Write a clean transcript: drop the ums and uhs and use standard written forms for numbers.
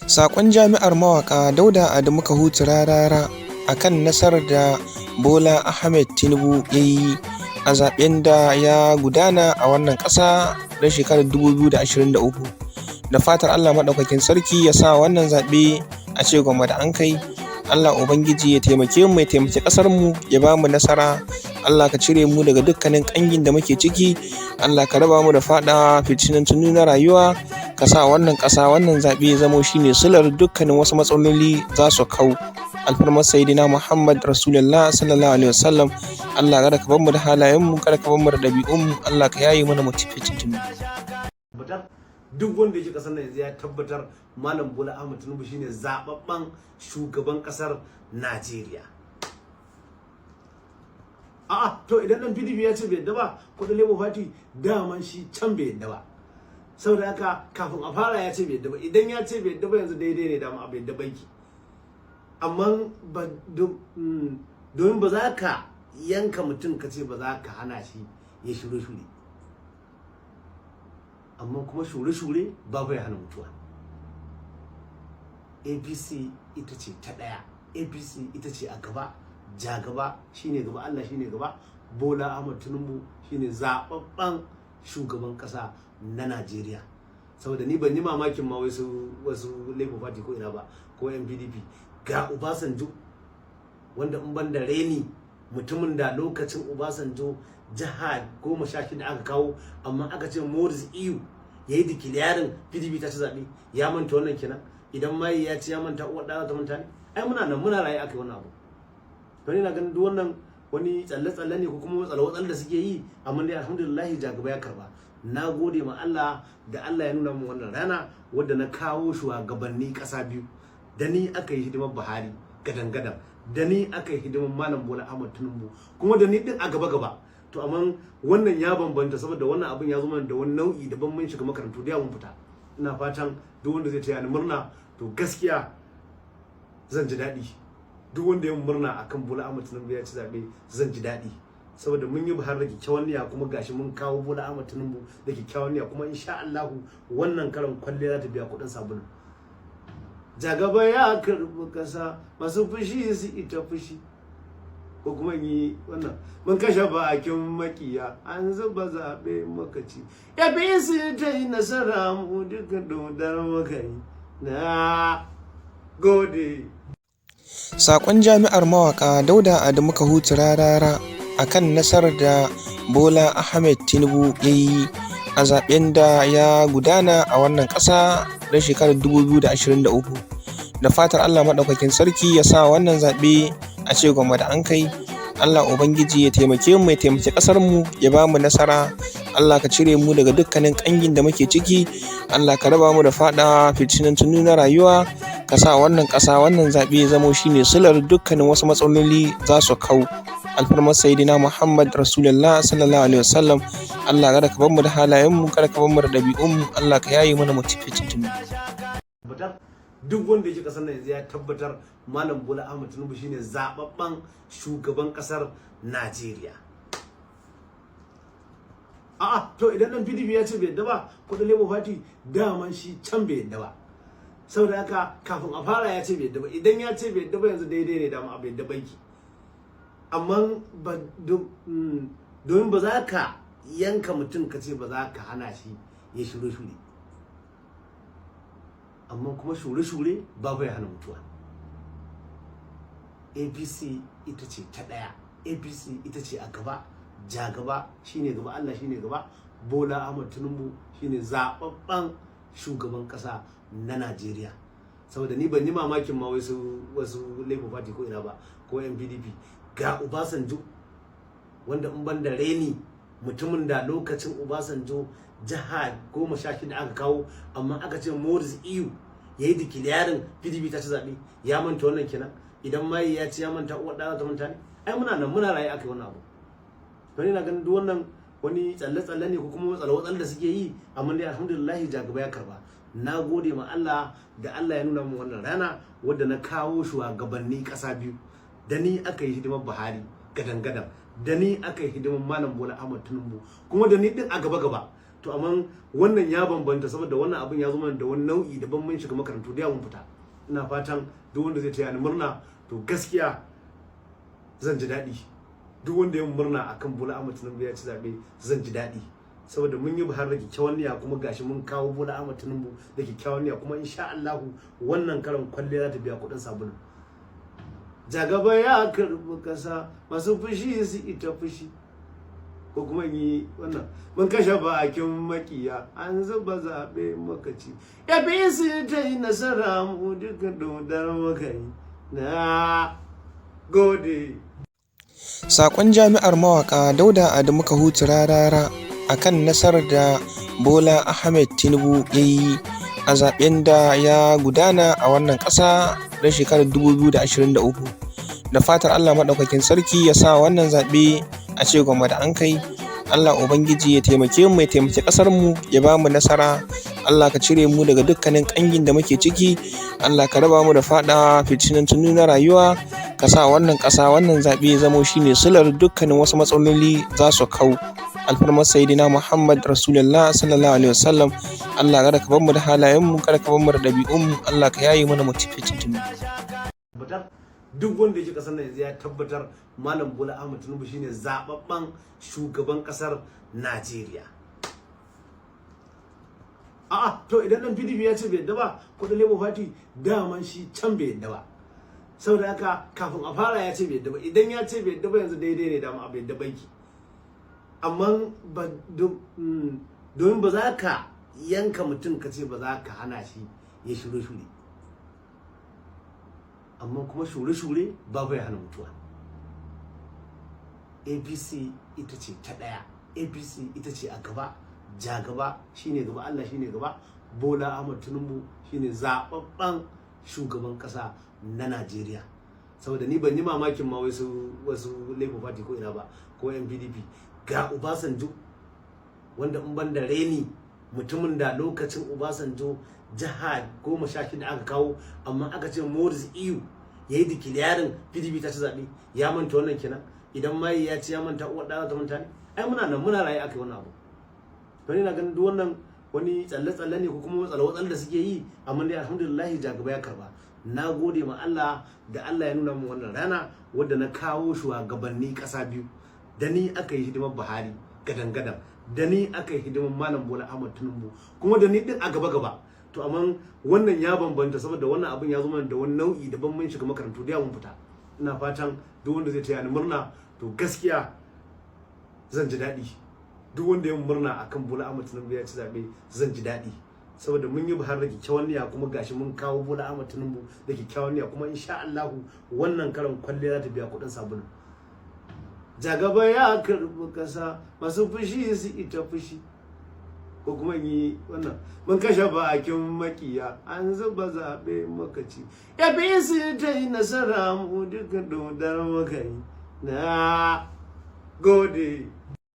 Saƙon jami'ar mawaƙa Dauda Adamu Kahutu Rarara a kan nasarar da Bola Ahmed Tinubu ya yi a zaɓen da ya gudana a wannan ƙasa na shekarar 2023. Da fatar Allah Maɗaukakin Sarki ya sa wannan zaɓe a ce gwamma da an kai. Allah Ubangiji ya taimake mu, ya taimaki ƙasarmu, ya ba mu nasara. Allah ka cire mu daga dukkanin ƙangin da muke ciki. Allah ka raba mu da faɗawa fitintunu na rayuwa. Ka sa wannan ƙasa, wannan zaɓe ya zamo shine silar dukkanin wasu matsaloli za su kau. Alfarmar Sayyidina Muhammad Rasulullah sallallahu alaihi wasallam. Allah kada ka bar mu da halayenmu, kada ka bar mu da ɗabi'unmu, Allah ka yaye mana mu fitintunu. Duk wanda yake kasar nan yanzu ya tabbatar Malam Bola Ahmed Tinubu shine zababben shugaban kasar Najeriya. A'a, to idan dan PDP ya ce bai yadda ba, ko dan Labour Party, daman shi can bai yadda ba. Saboda haka kafin a fara ya ce bai yadda ba. Idan ya ce bai yadda ba yanzu, daidai ne, dama bai yadda banki. Amma ba domin ba za ka yanka mutum ka ce ba za ka hana shi ya shure-shure, amma kuma shure-shure babu ya hana mutuwa. APC ita ce ta ɗaya, APC ita ce a gaba, ja gaba shine gaba, Allah shine gaba. Bola Ahmad Tinubu shine zababben shugaban kasa na Najeriya. Saboda ni ban yi mamakin ma wasu Labour Party ko ina ba, ko NPDP. Ga Obasanjo, wanda in ban da reni, mutumin da lokacin Obasanjo jiha 16 aka kawo, amma aka ce Maurice Iwu ya yi declaring PDP ta ci zaɓe, ya manta wannan kenan. Idan mai ya ci ya manta, uwar ɗa ta manta ne. Ai muna nan muna raye aka yi wannan abu. To ni na ganin duk wannan wani tsalle-tsalle ne ko kuma tsalle da suke yi, amma dai alhamdulillah, jagaba ya karba. Na gode ma Allah da Allah ya nuna min wannan rana wadda na kawo shugabanni ƙasa biyu. Da ni aka yi hidimar Buhari gadan-gadan, da ni aka yi hidimar Malam Bola Ahmad Tinubu, kuma da ni din a gaba-gaba. To amma wannan ya bambanta, saboda wannan abin ya zo mana da wani nau'i daban. Mun shiga makarantu da mun fita. Ina fatan duk wanda zai taya ni murna, to gaskiya zan ji daɗi. Duk wanda ya murna akan Bola Ahmad Tinubu ya ci zaɓe, zan ji daɗi, saboda mun yi Buhari da kyakkyawan niyya, kuma gashi mun kawo Bola Ahmad Tinubu da kyakkyawan niyya. Kuma insha Allahu wannan karan kwalliya za ta biya kuɗin sabulu. Jagaba ya karɓi ƙasa, masu fushi su ita fushi. Ko kuma yi wannan, mun kashe bakin makiya, an zuba zaɓe muka ci. APC ta yi nasara, mu duka dodar muka yi. Na gode. Saƙon jami'ar mawaƙa Dauda Adamu Kahutu Rarara a kan nasarar da Bola Ahmed Tinubu ya yi a zaɓen da ya gudana a wannan ƙasa na shekarar 2023. Da fatar Allah Maɗaukakin Sarki ya sa wannan zaɓe a ce gwamma da an kai. Allah Ubangiji ya taimake mu, ya taimaki ƙasarmu, ya ba mu nasara. Allah ka cire mu daga dukkanin ƙangin da muke ciki. Allah ka raba mu da faɗawa fitintunu na rayuwa. Ka sa wannan ƙasa, wannan zaɓe ya zamo shine silar dukkanin wasu matsaloli za su kau. Alfarmar Sayyidina Muhammad Rasulullah sallallahu alaihi wasallam. Allah kada ka bar mu da halayenmu, kada ka bar mu da ɗabi'unmu, Allah ka yaye mana mu fitintunu. Duk wanda yake kasar nan yanzu ya tabbatar Malam Bola Ahmed Tinubu shine zababben shugaban kasar Najeriya. A'a, to idan dan PDP ya ce bai yadda ba, ko dan Labour Party, daman shi can bai yadda ba. Saboda haka kafin a fara ya ce bai yadda ba. Idan ya ce bai yadda ba yanzu, daidai ne, dama bai yadda banki. Amma ba domin ba za ka yanka mutum ka ce ba za ka hana shi ya shure-shure, amma kuma shure-shure babu ya hana mutuwa. APC ita ce ta ɗaya, APC ita ce a gaba, ja gaba shine gaba, Allah shine gaba. Bola Ahmad Tinubu shine zababben shugaban kasa na Najeriya. Saboda ni ban yi mamakin ma wasu Labour Party ko ina ba, ko NPDP. Ga Obasanjo, wanda in ban da reni, mutumin da lokacin Obasanjo jiha 16 aka kawo, amma aka ce Maurice Iwu ya yi declaring PDP ta ci zaɓe, ya manta wannan kenan. Idan mai ya ci ya manta, uwar ɗa ta manta ne. Ai muna nan muna raye aka yi wannan abu. To ni na ganin duk wannan wani tsalle-tsalle ne ko kuma tsalle-tsalle da suke yi, amma dai alhamdulillah, jagaba ya karba. Na gode ma Allah da Allah ya nuna min wannan rana wadda na kawo shugabanni ƙasa biyu. Da ni aka yi hidimar Buhari gadan-gadan, da ni aka yi hidimar Malam Bola Ahmad Tinubu, kuma da ni din a gaba-gaba. To amma wannan ya bambanta, saboda wannan abin ya zo mana da wani nau'i daban. Mun shiga makarantu da mun fita. Ina fatan duk wanda zai taya ni murna, to gaskiya zan ji daɗi. Duk wanda ya murna akan Bola Ahmed Tinubu ya ci zaɓe, zan ji daɗi, saboda mun yi Buhari da kyakkyawan niyya, kuma gashi mun kawo Bola Ahmed Tinubu da kyakkyawan niyya, kuma insha Allahu wannan karan kwalliya za ta biya kuɗin sabulu. Jagaba ya karɓi ƙasa, masu fushi su ita fushi, ko kuma in yi wannan: mun kashe bakin makiya, an zuba zaɓe muka ci, APC ta yi nasara, mu duka dodar muka yi. Na gode. Saƙon jami'ar mawaƙa Dauda Adamu Kahutu Rarara a kan nasarar da Bola Ahmed Tinubu ya yi a zaɓen da ya gudana a wannan ƙasa na shekarar 2023. Da fatar Allah Maɗaukakin Sarki ya sa wannan zaɓe a ce gwamma da an kai. Allah Ubangiji ya taimake mu, ya taimaki ƙasarmu, ya ba mu nasara. Allah ka cire mu daga dukkanin ƙangin da muke ciki. Allah ka raba mu da faɗawa fitintunu na rayuwa. Ka sa wannan ƙasa, wannan zaɓe ya zamo shine silar dukkanin wasu matsaloli za su kau. Alfarmar Sayyidina Muhammad Rasulullah sallallahu alaihi wasallam. Allah kada ka bar mu da halayenmu, kada ka bar mu da ɗabi'unmu, Allah ka yaye mana mu fitintunu. Duk wanda yake kasar nan yanzu ya tabbatar Malam Bola Ahmed Tinubu shine zababben shugaban kasar Najeriya. A'a, to idan dan PDP ya ce bai yadda ba, ko dan Labour Party, daman shi can bai yadda ba. Saboda haka kafin a fara ya ce bai yadda ba. Idan ya ce bai yadda ba yanzu, daidai ne, dama bai yadda banki. Amma ba domin ba za ka yanka mutum ka ce ba za ka hana shi ya shure-shure, amma kuma shure-shure babu ya hana mutuwa. APC ita ce ta ɗaya, APC ita ce a gaba, ja gaba shine gaba, Allah shine gaba, Bola Ahmad Tinubu shine zababben shugaban kasa na Najeriya. Saboda ni ban yi mamakin ma wasu Labour Party ko ina ba, ko NPDP. Ga Obasanjo, wanda in ban da reni, mutumin da lokacin Obasanjo jiha 16 aka kawo, amma aka ce Maurice Eyo ya yi declaring PDP ta ci zaɓe, ya manta wannan kenan. Idan mai ya ci ya manta, uwar ɗa ta manta ne? Ai muna nan muna raye aka yi wannan abu. To ni na ganin duk wannan wani tsalle-tsalle ne ko kuma tsalle-tsalle da suke yi, amma dai alhamdulillah jagaba ya karba. Na gode ma Allah da Allah ya nuna min wannan rana wadda na kawo shugabanni ƙasa biyu. Da ni aka yi hidimar Buhari gadan-gadan, da ni aka yi hidimar Malam Bola Ahmad Tinubu, kuma da ni din a gaba-gaba. To amma wannan ya bambanta, saboda wannan abin ya zo mana da wani nau'i daban. Mun shiga makarantu da mun fita. Ina fatan duk wanda zai taya ni murna, to gaskiya zan ji daɗi. Duk wanda ya murna akan Bola Ahmad Tinubu ya ci zaɓe, zan ji daɗi, saboda mun yi Buhari da kyakkyawan niyya, kuma gashi mun kawo Bola Ahmad Tinubu da kyakkyawan niyya, kuma insha Allahu wannan karan kwalliya za ta biya kuɗin sabulu. Jagaba ya karɓi ƙasa, masu fushi su ita fushi, ko kuma in yi wannan: mun kashe bakin makiya, an zuba zaɓe muka ci, APC ta yi nasara, mu duka dodar muka yi. Na gode.